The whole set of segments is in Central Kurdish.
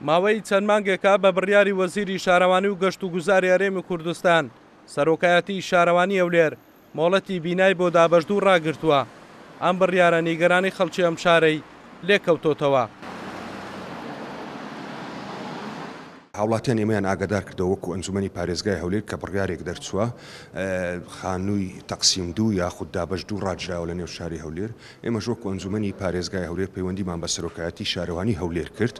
ماوەی چەند مانگێکە بە بڕیاری وەزیری شارەوانی و گەشتوگوزاری هەرێمی کوردستان، سەرۆکایەتیی شارەوانی هەولێر مۆڵەتی بینای بۆ دابەشدوو ڕاگرتووە، ئەم بڕیارە نیگەرانی خەڵکی ئەم شارەی لێکەوتۆتەوە. هاوڵاتیان ئێمەیان ئاگادار کردەوە وەکو ئەنجومەنی پارێزگای هەولێر کە بڕیارێک دەرچووە خانووی تەقسیم دوو یاخود دابەش دوو ڕاگیراوە لە نێو شاری هەولێر، ئێمەش وەکو ئەنجومەنی پارێزگای هەولێر پەیوەندیمان بە سەرۆکایەتی شارەوانی هەولێر کرد،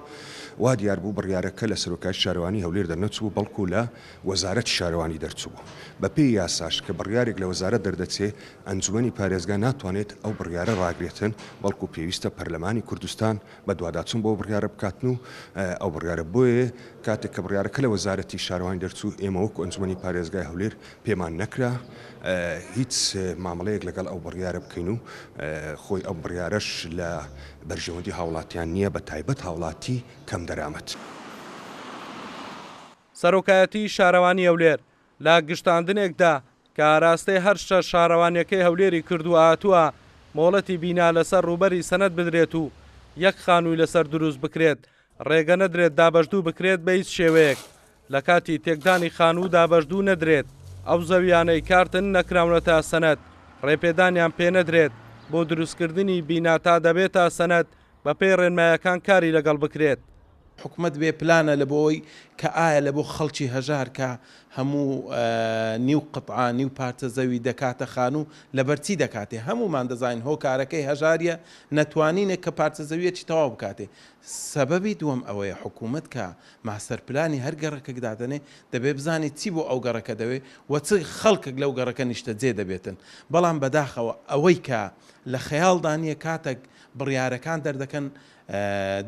وا دیار بوو بڕیارەکە لە سەرۆکایەتی شارەوانی هەولێر دەرنەچوو بەڵکو لە وەزارەتی شارەوانی دەرچوو. بەپێی یاساش کە بڕیارێک لە وەزارەت دەردەچێ ئەنجومەنی پارێزگا ناتوانێت ئەو بڕیارە ڕاگرێتن بەڵکو پێویستە پەرلەمانی کوردستان بەدواداچوون بۆ ئەو بڕیارە بکاتن و ئەو بڕیارە بۆیە کاتێک کە بڕیارەکە لە وەزارەتی شارەوانی دەرچوو ئێمە وەکو ئەنجومەنی پارێزگای هەولێر پێمان نەکرا هیچ مامەڵەیەک لەگەڵ ئەو بڕیارە بکەین و خۆی ئەو بڕیارەش لە بەرژەوەندی هاوڵاتیان نییە بە تایبەت هاوڵاتی کەمدەرامەت. سەرۆکایەتیی شارەوانی هەولێر لە گشتاندنێکدا کە ئاراستەی هەر شەش شارەوانیەکەی هەولێری کردووە هاتووە، مۆڵەتی بینا لەسەر ڕووبەری سەنەد بدرێت و یەک خانووی لەسەر دروست بکرێت، ڕێگە نەدرێت دابەشدوو بکرێت بە هیچ شێوەیەک، لە کاتی تێکدانی خانوو دابەشدوو نەدرێت، ئەو زەویانەی کارتن نەکراونەتە سەنەد ڕێپێدانیان پێنەدرێت بۆ دروستکردنی بینا تا دەبێتە سەنەد بەپێی ڕێنمایەکان کاری لەگەڵ بکرێت. حکومەت بێ پلانە لە بۆ ئەوەی کە ئایا لە بۆ خەڵکی هەژار کە هەموو نیو قتعە نیو پارچە زەوی دەکاتە خانوو لەبەر چی دەکاتێ هەموومان دەزانین هۆکارەکەی هەژاریە نەتوانینە کە پارچە زەویەکی تەواو بکاتێ سەبەبی دووەم ئەوەیە حکومەت کە ماستەر پلانی هەر گەڕەکەک دادەنێ دەبێ بزانێ چی بۆ ئەو گەڕەکە دەوێ و چ خەڵکێک لەو گەڕەکە نیشتەجێ دەبێتن بەڵام بەداخەوە ئەوەی کە لە خەیاڵدا نیە کاتەک بڕیارەکان دەردەکەن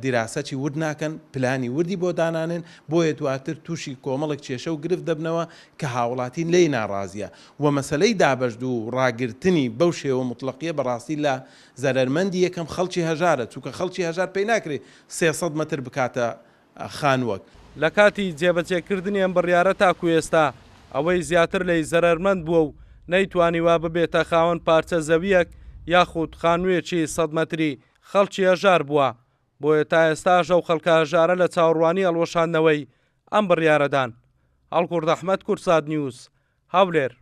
دیراسەکی ورد ناکەن، پلانی وردی بۆ دانانێن، بۆیە دواتر تووشی کۆمەڵێک کێشە و گرفت دەبنەوە کە هاوڵاتی لێی ناڕازییە و مەسەلەی دابەشد و ڕاگرتنی بەو شێوە موتڵەقییە بەڕاستی لە زەرەرمەندی یەکەم خەڵکی هەژارە، چونکە خەڵکی هەژار پێی ناکرێ 300 مەتر بکاتە خانووەک. لە کاتی جێبەجێکردنی ئەم بڕیارە تاکو ئێستا ئەوەی زیاتر لێی زەرەرمەند بووە و نەیتوانیوە ببێتە خاوەن پارچە زەوییەک یاخود خانوویەکی سەد مەتری خەڵکی هەژار بووە، بۆیە تا ئێستاش ئەو خەڵکە هەژارە لە چاوەڕوانی هەڵوەشاندنەوەی ئەم بڕیارەدان. هەڵکورد ئەحمەد، کوردسات نیوز، هەولێر.